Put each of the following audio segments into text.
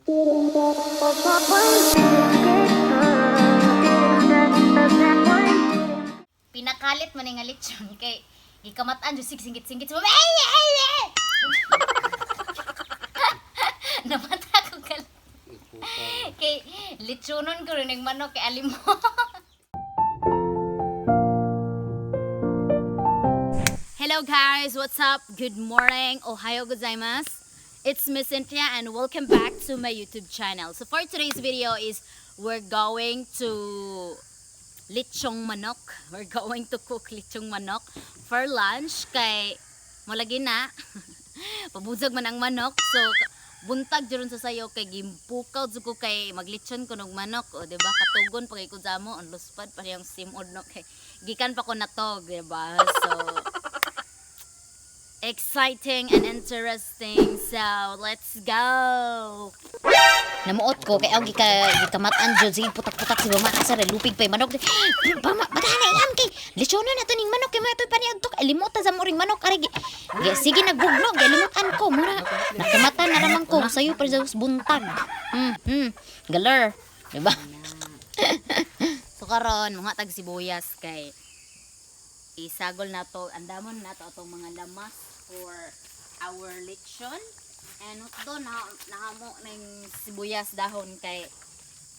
Pinakalit man nga lechon kay gikamat-an jud sig singit-singit sa ay ay ay. Namata ko kal kay lechonon ko rin ang manok kay alimo. Hello guys, what's up? Good morning. Ohayo gozaimasu. It's Miss Cynthia and welcome back to my YouTube channel. So for today's video is we're going to lechong manok. We're going to cook lechong manok for lunch kay malagi na. Pabusog man ang manok. So buntag jud sa sayo kay gimpukaw jud ko kay maglechon ko nog manok, o di ba? Katugon pa kay ko jamo ang luspad pa yung simod no kay gikan pa ko natog, di ba? So exciting and interesting. So, let's go! Namuot ko kay og gika gikamat-an jud, sige putak-putak si mama asa ra lupig pay manok. Bama batahan na iyam kay lechonon na to ning manok kay mga toy paniadto limutan sa moring manok ari sige nagbugno galimutan ko mura nakamatan na raman ko sayo pa sa buntag. Galer, di ba? So karon mga tag sibuyas kay isagol na to, andamon na to atong mga lamas for our lechon. And do na nahamo ning sibuyas dahon kay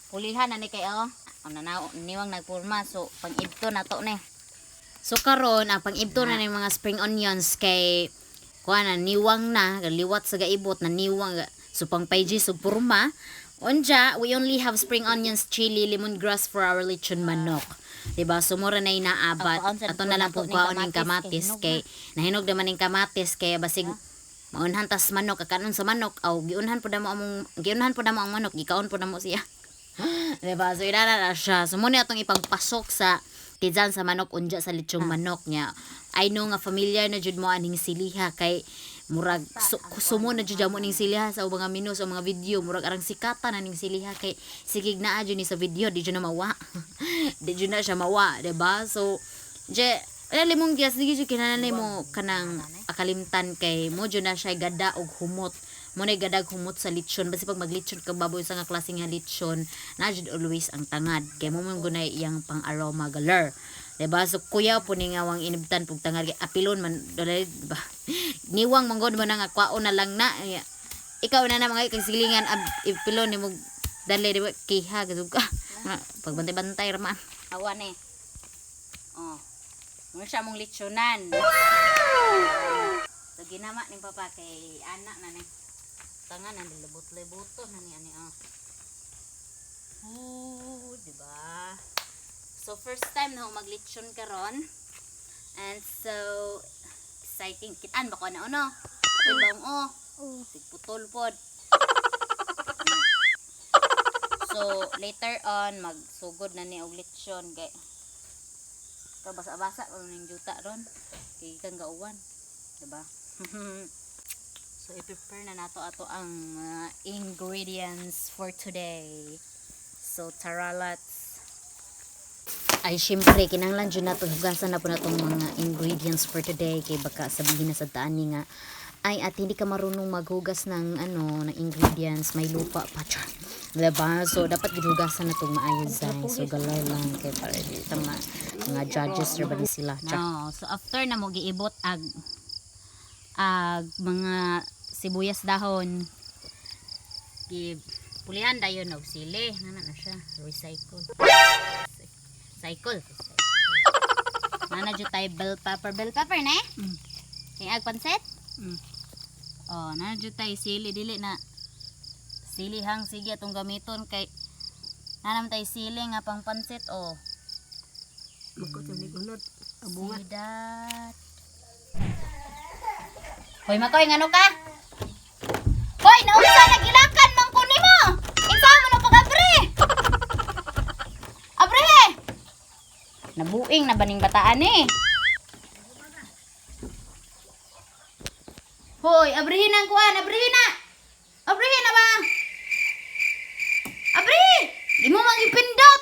pulihan na ni kay oh. O na niwang nagpurma, so pang-ibto na to ni. So karon ang pang-ibto na ning mga spring onions kay kuha na niwang na liwat sa gaibot na niwang, so pang paiji ug purma. Unja, we only have spring onions, chili, lemongrass for our lechon manok. Diba? So mura na inaabat. Ato na lang pong kuhaon ning kamatis kay nahinog naman ning kamatis kay basig maunhan tas manok kakanon sa manok aw giunhan po namo among giunhan po namo ang manok, gikaon po namo siya. Diba? So inana na siya. So muna atong ipagpasok sa tizan sa manok unja sa lechong manok niya. I know nga familiar na jud mo aning siliha kay murag sumo na jud mo ning siliha sa ubang mga menu sa mga video, murag arang sikata na ning siliha kay sigig naa jud ni sa video, di jud na mawa, di jud na siya mawa, diba? So je wala limong gas di jud kinahanglan mo kanang akalimtan kay mo jud na siya gada og humot mo na gadag humot sa lechon. Basta pag maglechon ka baboy sa nga klase nga lechon na jud always ang tangad kay mo man gunay iyang pang aroma galore, diba? So kuya po ni nga wang inibtan pug tangad kay apilon man dali ba, niwang manggod mo na nga kwaon na lang na. Ya, ikaw na na mga kag silingan ipilon nimo dali, diba? Kiha gud ka pagbantay-bantay ra man awa ni. Oh, mo siya mong lechonan. So ginama ning papa kay anak na ni tanga na nilibot-libuto na ni ani oh. Oh, diba? So first time na ako maglechon karon. And so exciting. Kitaan ba ko na ono? Apil bang oh. Sig putol pod. So later on magsugod na ni og lechon kay ka basa-basa pa ning juta ron. Kay kang gauwan, diba? So i-prepare na nato ato ang mga ingredients for today. So tara, let's. Ay, syempre, kinahanglan jud nato hugasan na po natong mga ingredients for today kay baka sabihin na sa taan ni nga, "Ay at hindi ka marunong maghugas ng ano ng ingredients, may lupa pa." Char. Diba? So dapat gid hugasan na tong maayo zay. So galay lang kay para di ta mga judges ra ba ni sila. Char. No, so after na mo giibot ag ag mga sibuyas dahon, gi pulihan dayon og sili nana na siya, recycle cycle nana jud tay bell pepper, bell pepper ne. Kay ag pansit. Oh, nana jud tay sili, dili na sili hang sige atong gamiton kay nana man tay sili nga pang pansit oh. Bukod sa ni unod. Abunga. Sidat. Hoy Makoy, ngano ka? Hoy, naunsa nagilakan man ko nimo? Insa man ang pag-abre? Abre! Nabuing na baning bataan eh. Hoy, abrihin ang kuan, abrihin na. Abrihin na ba? Abri! Di mo mang ipindot.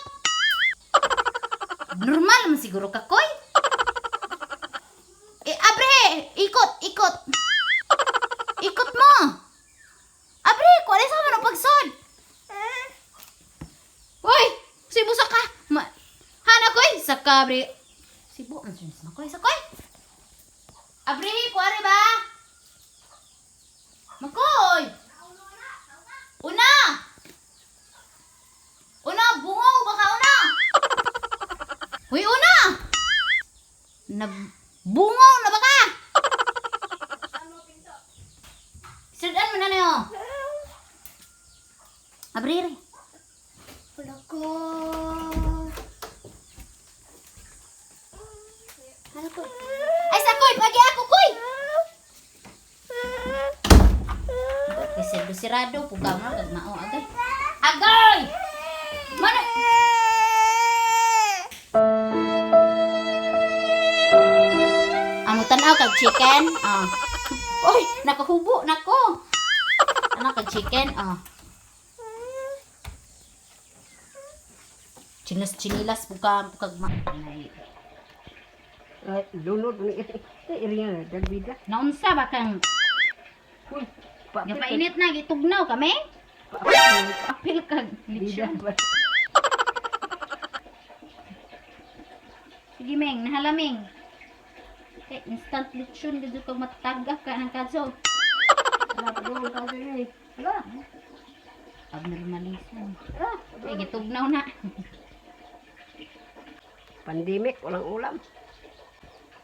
Normal man siguro ka, koy. Eh, abre! Ikot, ikot. Ikot mo. Abre, kuha sa man ang pagsod. ka, abre. Sibo, ang sunis makoy. Sakoy! Abre, kuwari ba? Makoy! Una! Una, bungaw, baka una! Uy, una! Nabungaw na baka! Sudan mo na na yun. Abre, re. Wala ko. Ano ko? Ay, sakoy! Pagi ako, koy! Kasi sirado, pugaw na, kag mao, agay. Agay! Mano? Amo tanaw kag chicken. Ah. Oy, nakahubo nako. Ano kag chicken? Ah. Chinas chinilas puka pukag ma. Nay. Ay, lunod ni. Eh, iriya, dagbida. Naunsa ba kang Uy, papit. gapainit na gitugnaw kami? Papit. Apil kag Bida lechon. ba? Sige meng, nahalaming. Kay instant lechon gud kag matagak ka ng kadso. Wala pa doon ka diri. Wala. Abnormalism. Ay gitugnaw na. Pandemic, walang ulam.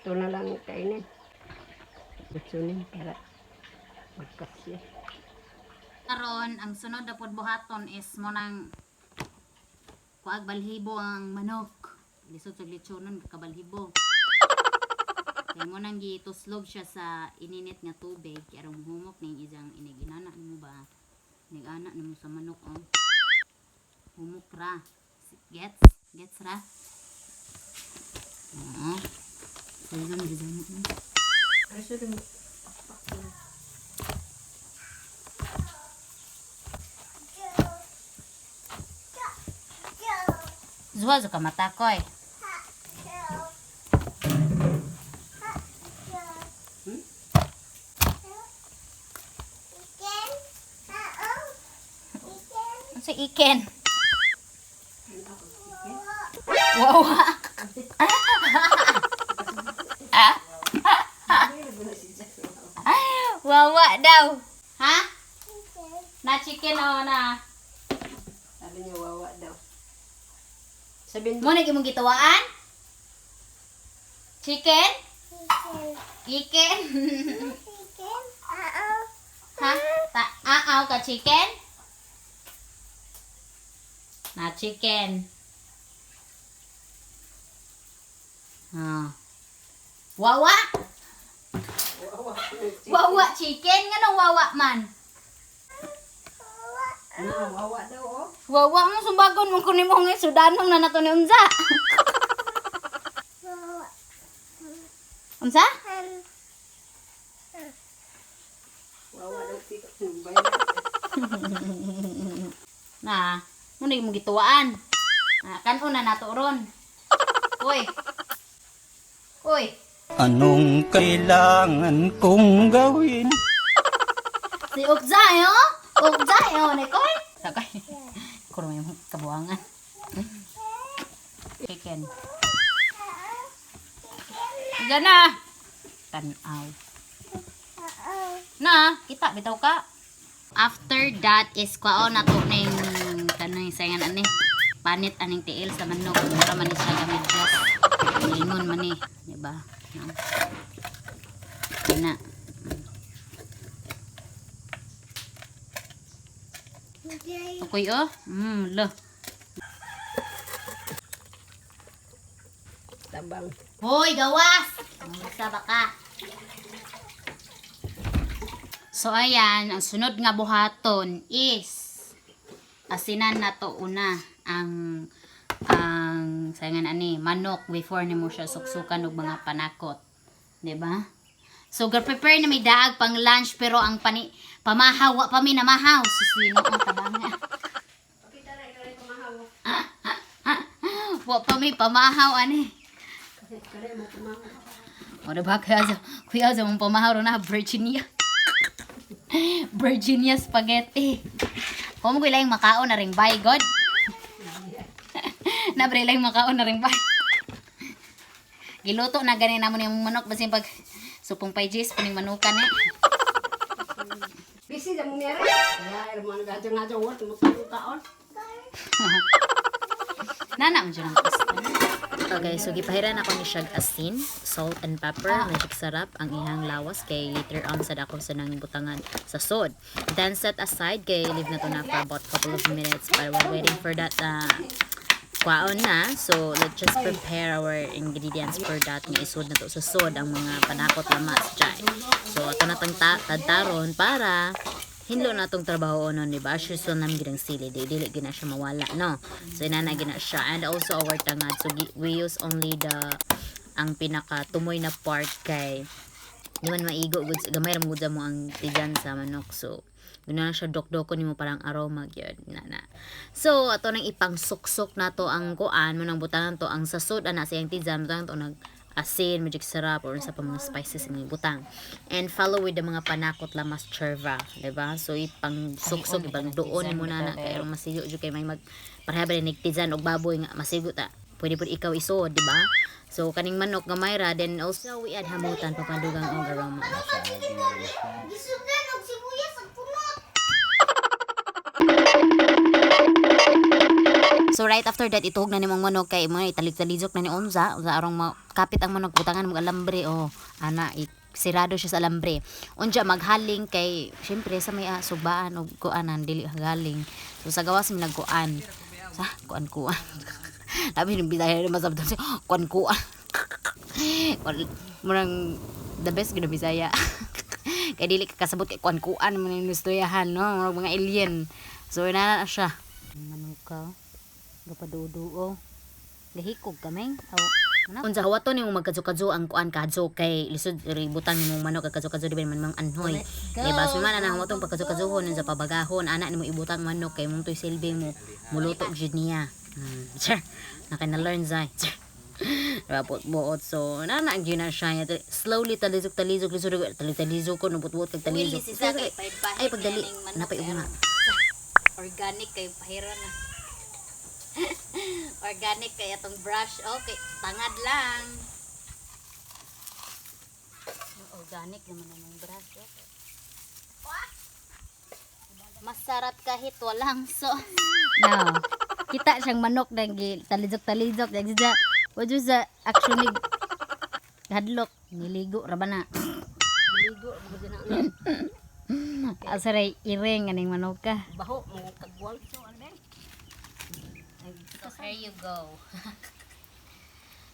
Ito na lang kainin. Lechonin para magkasya. Karon ang sunod na pod buhaton is mo nang kuag balhibo ang manok. Lisod sa lechonon kabalhibo. Kay mo nang gituslob siya sa ininit nga tubig kay aron humok ning isang iniginana nimo ba? Nigana nimo sa manok oh. Humok ra. Gets? Gets ra? Oo. Season design mo. Zuwa zuka mata koy. Unsa iken? Wow. Wawa daw. Ha? Na chicken o na. Sabi niya, wawa daw. Sabihin Mo na imong gitawaan? Chicken? Iken? Ha? Ta aaw ka chicken? Na chicken. Ha. Wawa? Wawa chicken nga no wawa man. Na, wawa daw, oh. Wawa mo sumbagon mo kunin mo nga sudanon na nato ni unsa. Unsa? Wawa daw chicken. Bayan. Na, mo na imong gituwaan. Ah, kanon na nato ron. Uy. Uy. Anong kailangan kong gawin? Si Ukzay, oh! Ukzay, oh! Nikoy! Sakay. Kuro may kabuangan. Chicken. Diyan na! Tanaw. Na, kita, bitaw ka. After that is kwao na to ning kanang sayangan ani. Panit aning tiil sa manok. Mura man ni siya gamit just. Lingon man ni, di ba? No? Na. Tukoy oh. Lo. Tabang. Hoy, gawas! Mangsa ba ka? So ayan, ang sunod nga buhaton is asinan na to una ang sayangan ani manok before nimo siya suksukan og mga panakot. 'Di ba? So prepare na may daag pang lunch pero ang pani pamahaw wa pa mi namahaw sisino ang tabanga. Wa pa mi pamahaw ani. Kare mo kumain. O, diba? Kuya sa mong pamahaw na Virginia. Virginia spaghetti. Kung mo ilang makaon na ring by God. Nabre lang makaon na ring by. Giluto na gani namo niyang manok basin pag supong pay jis puning manukan eh. Busy sa mong meron. Ya, mo na gadyo nga dyan, mo kaon. Nana mo dyan ang pasta. Okay, so gipahiran ako ni siyag asin, salt and pepper, magic sarap ang ihang lawas kay later on sad ako sa nang butangan sa sod. Then set aside kay leave na to na for about couple of minutes but while waiting for that kwaon na. So let's just prepare our ingredients for that nga isod na to sa sod ang mga panakot lamas jay. So ato na tang tadtaron para hinlo na tong trabaho nun, di ba? As usual namin ginang sili, di dili gina siya mawala, no? So inana gina siya. And also our tangad. So we use only the ang pinaka tumoy na part kay di man maigo gud gamay ra man gud mo ang tigan sa manok, so guna na siya dokdoko nimo parang aroma gyud na na. So ato nang ipangsuksok nato ang kuan mo nang butangan to ang sasud ana sa iyang tijan, butangan to nag asin, magic sarap or sa pa mga spices nga butang and follow with the mga panakot lamas cherva, diba? So ipang suksok, ipang duon mo na na kay aron masigo jud kay may mag pareha ba rin tijan og baboy nga masigo ta pwede pud ikaw isuod, di ba? So kaning manok gamay ra, then also we add hamutan papandugang og aroma. Gisugdan og sibuyas ug punot. So right after that, ituhog na nimong manok kay mga italik-talizok na ni unsa, unsa arong makapit ang manok, butangan mo alambre oh. Ana sirado siya sa alambre. Unja maghaling kay syempre sa may sugbaan og kuanan dili hagaling. So sa gawas mi nagkuan. Sa kuan kuan. Labi nang Bisaya na masabtan siya kuan kuan. Murang the best gud ang Bisaya. Kay dili ka kasabot kay kuan kuan man yung istoryahan, no, murag mga alien. So inana na siya. Manuka. Gapaduduo. Gahikog kaming. Aw, ano? Unsa hawaton nimo magkadyo-kadyo ang kuan kadyo kay lisod ributan nimo manok kag kadyo-kadyo di ba man mang anhoy. Di ba? So man ana hawaton pagkadyo-kadyohon unsa pabagahon ana nimo ibutang manok kay mong toy silbi mo muluto jud niya. Sure. Naka na learn zay. Sure. Diba, buot so nana gyud na siya slowly talizok talizok lisod talizok talizok ko nubot-buot kag talizok. Ay pagdali napay una. Organic kay pahira na. Organic kay atong brush. Okay, tangad lang. Organic naman ang brush. Okay. Masarap kahit walang sauce. No. Kita siyang manok nang talizok-talizok nang siya. Wa jud sa action ni hadlok niligo ra ba na. Ligo, mo dyan na. Asa ray iring aning manok ka. Baho, mo kagwang. So, ano ba? So here you go.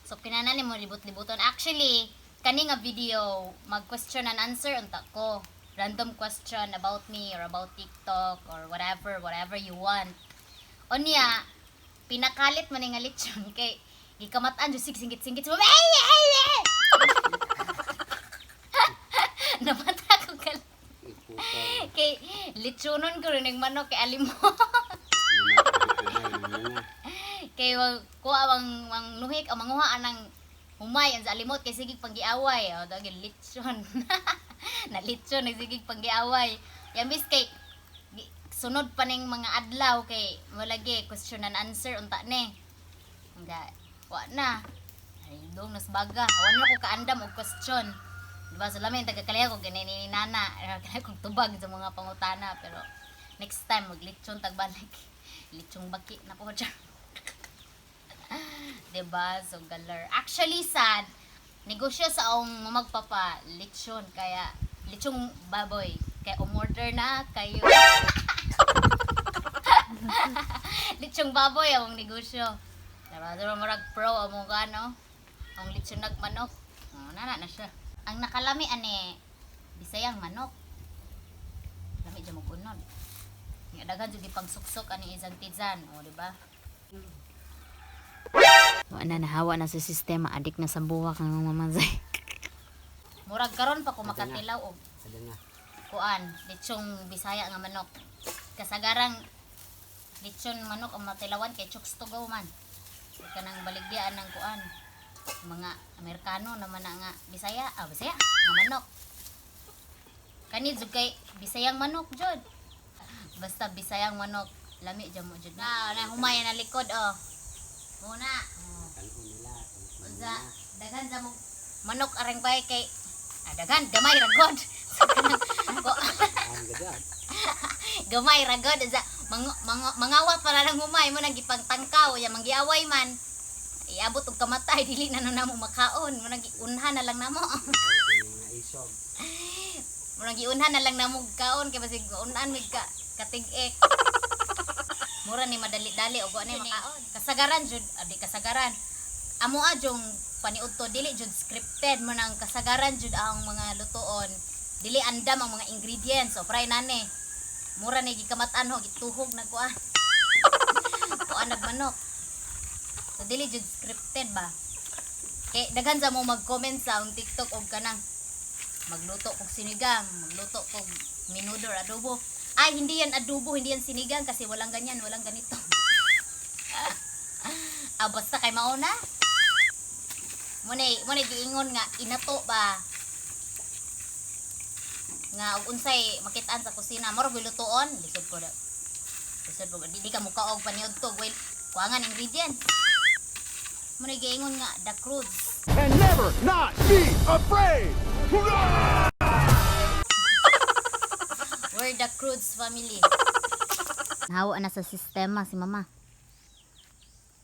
So kinahanglan mo libot-libuton. Actually, kani nga video, mag-question and answer unta ko. Random question about me or about TikTok or whatever, whatever you want. Unya, pinakalit man nga lechon kay gikamat-an jud sig singit-singit. Ay, ay, ay! Namata ko kal. Kay lechonon ko rin ang manok kay alimo. Kay wag kuha ang ang nuhik ang manguha anang humay ang sa alimot kay sigig panggiaway, oh dagil litson na litson nagsigig panggiaway yamis kay sunod pa ning mga adlaw kay malagi question and answer unta ni nga wa na ay dong nas baga wa na ko kaandam og question, di ba? So lamin taga kaliha ko gani ni nana kaya kog tubag sa mga pangutana, pero next time maglitsyon tagbalik litsong baki na po siya. 'Di ba? So galar. Actually sad, negosyo sa akong mamagpapa lechon kaya lechong baboy. Kaya umorder na kayo. Lechong baboy among negosyo. Diba? So murag pro among ano, ang lechon nagmanok. Oh, nana na siya. Ang nakalami ani Bisayang manok. Lami jud mo unod. Nga daghan jud gipangsuksok ani isang tizan, o di ba? Wa na, nahawa na sa sistema, adik na sa buwak ng mga mamazay. Murag karon pa ko makatilaw og Ada na. kuan, lechong Bisaya nga manok. Kasagarang lechon manok ang matilawan kay chooks to go man. Kanang baligyaan ng kuan. Mga Amerikano naman na nga Bisaya, Bisaya nga manok. Kani jud kay Bisayang manok jud. Basta Bisayang manok, lami jud mo jud. Na, na humay na likod oh. Muna. Oh. Kalon nila. Unsa? Daghan sa mo manok arang bay kay daghan gamay ra god. Gamay ra god sa mangawat pala lang humay mo nang gipangtangkaw ya manggiaway man. Iabot og kamatay dili na namo makaon mo nang giunhan na lang namo. Mo nang giunhan na lang namo kaon kay basig unan mig ka katig-ek. Mura ni madali-dali og wa ni makaon. Kasagaran jud, di kasagaran. Amo jung paniudto dili jud scripted mo nang kasagaran jud ang mga lutuon. Dili andam ang mga ingredients o fry nani. Mura ni gikamat-an ho gituhog na kuan. Kuan nagmanok. So dili jud scripted ba. Kay daghan sa mo mag-comment sa ang TikTok og kanang magluto kog sinigang, magluto kog minudo or adobo. Ay, hindi yan adobo, hindi yan sinigang kasi walang ganyan, walang ganito. Basta kay mauna. Muna giingon nga inato ba nga og unsay makitaan sa kusina moro gyud lutuon lisod ko da. Lisod po di ka mukaog paniudto well kuangan ingredients. Muna giingon nga the crudes. And never not be afraid. We're the Crudes family. Nahawa na sa sistema si mama.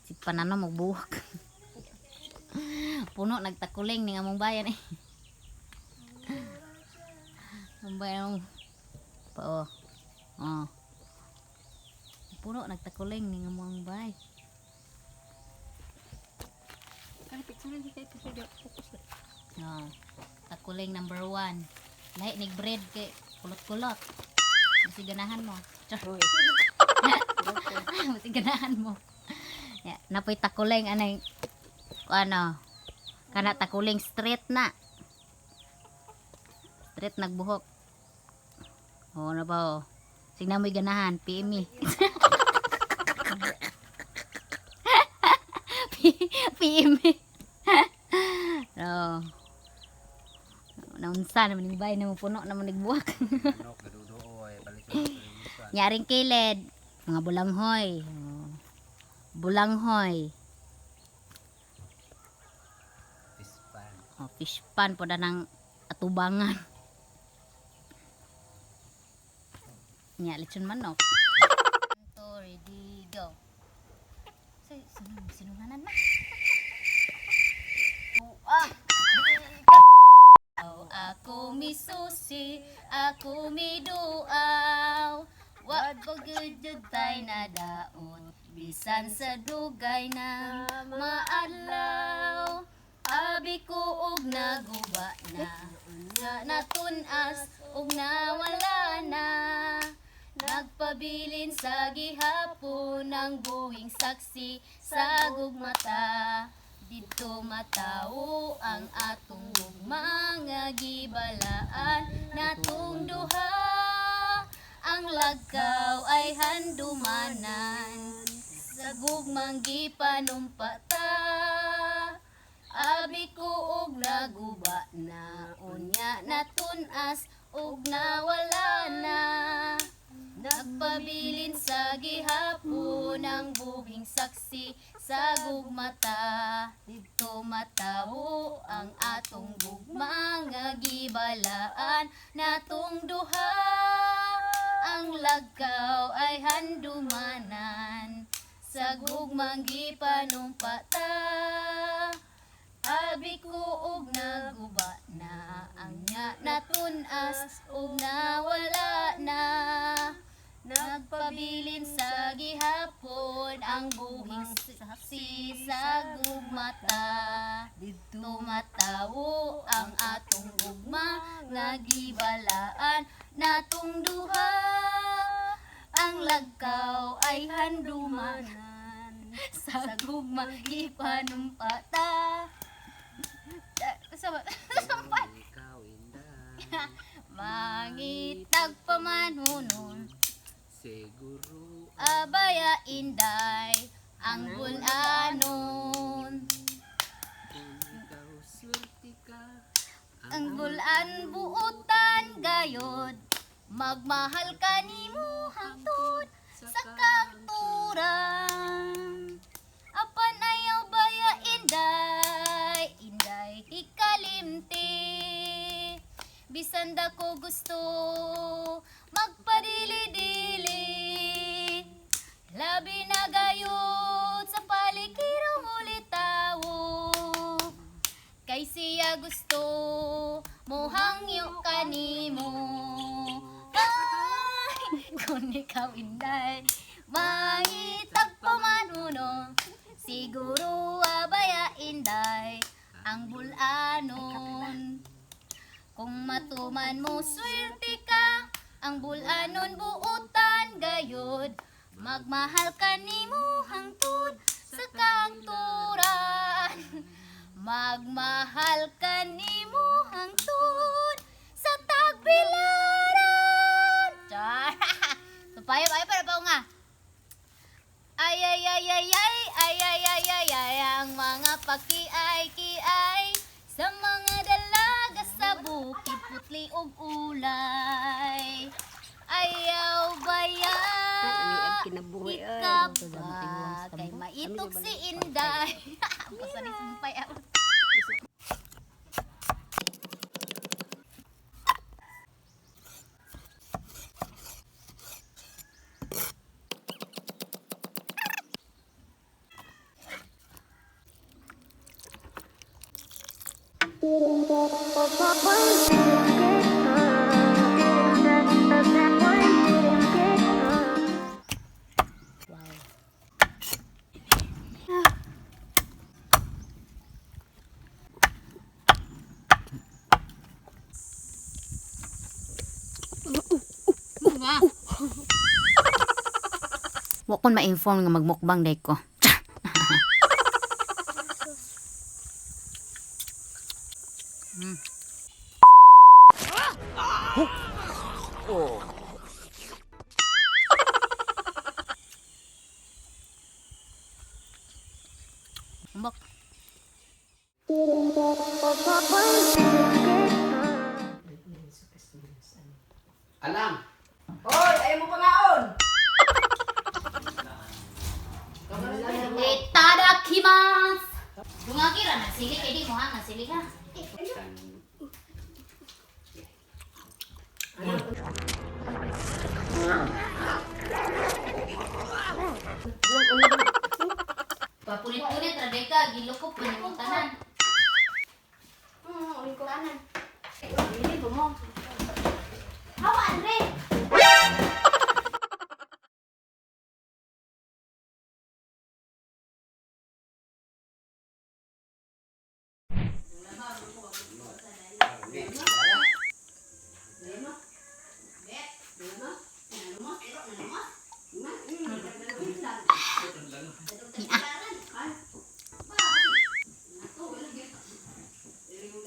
Si panano magbuwak. Puno nagtakuling ning among bayan eh. Ang bayan among pa oh. Oh. Puno nagtakuling ning among bay. Oh. Takuling number 1. Lahi nig bread kay kulot-kulot. Masi ganahan mo. Char. Masi ganahan mo. Ya, napoy takuling anay ano kana takuling straight na. Straight nagbuhok. Oh, na ba oh. Signa mo'y ganahan, PME. PME. Oh. Naunsa naman yung bahay na mo puno naman nagbuwak. Manok, gadudo, ay balik sa Nyaring kilid, mga bulanghoy. Oh. Bulanghoy. Fish pan. Oh, fish pan po na ng atubangan. Nya, lechon manok. One, two, ready, go. So, sinunganan na. Ah! Ako misusi, ako miduaw. Wa pagudjud tay na daot, bisan sa dugay na maadlaw. Abi ko og naguba na, nga natunas og nawala na. Nagpabilin sa gihapon ang buhing saksi sa gugmata. Didto matawo ang atong gugma nga gibalaan natong duha. Ang lagkaw ay handumanan sa gugmang gipanumpata. Abi ko og naguba na, unya natunas og nawala na. Nagpabilin sa gihapon ang buhing saksi sa gugmata. Didto matawo ang atong gugma nga gibalaan natong duha. Ang lagkaw ay handumanan sa gugmang gipanumpata. Abi ko og naguba na, ang nya natunas og nawala na. Nagpabilin sa gihapon ang buhing saksi sa gugmata. Didto matawo ang atong gugma nga gibalaan natong duha. Ang lagkaw ay handumanan sa gugma gipanumpata. Sa Ikaw, inday. Mangitag pamanunon Siguro. Abaya inday ang bulanon. Kung ikaw swerte ka. Ang bulan buutan gayod, magmahal ka nimo hangtod sa kangturan. Apan ayaw baya inday, inday. Bisan dako gusto magpadili-dili. Labi na gayud sa palikirong ulitawo. Kay siya gusto mohangyo kanimo. Ay, kung ikaw, Inday, mangitag pa man uno, siguro abaya, Inday, ang bulanon. Kung matuman mo, swerte ka, ang bulanon buutan gayod. Magmahal ka nimo hangtod sa kangturan. Magmahal ka nimo hangtod sa tagbilaran. Char. Supayop ay para pa nga. Ay ay ay ay ay ay ay ay ay ay ang mga pakiay-kiay sa mga dalaga sa bukid putli ug ulay. Ayaw baya Ami ang kinabuhi ay. ikapa kay maitok si Inday. Basta ni sumpay ako. Wa kon ma-inform nga magmukbang day ko. Mbok. Alam! Hoy, ayaw mo pangaon. Itadakimasu. Dunga kira na sili kay di mo ha, nasili ka. Papunit-punit ra day ka, gilukop pa nimo tanan. Uling ko tanan. Dili ba mo? Hawa Andre.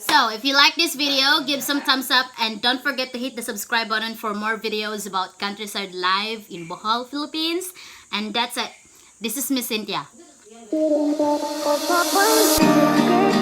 So, if you like this video, give some thumbs up and don't forget to hit the subscribe button for more videos about countryside life in Bohol, Philippines. And that's it. This is Miss Cynthia. Thank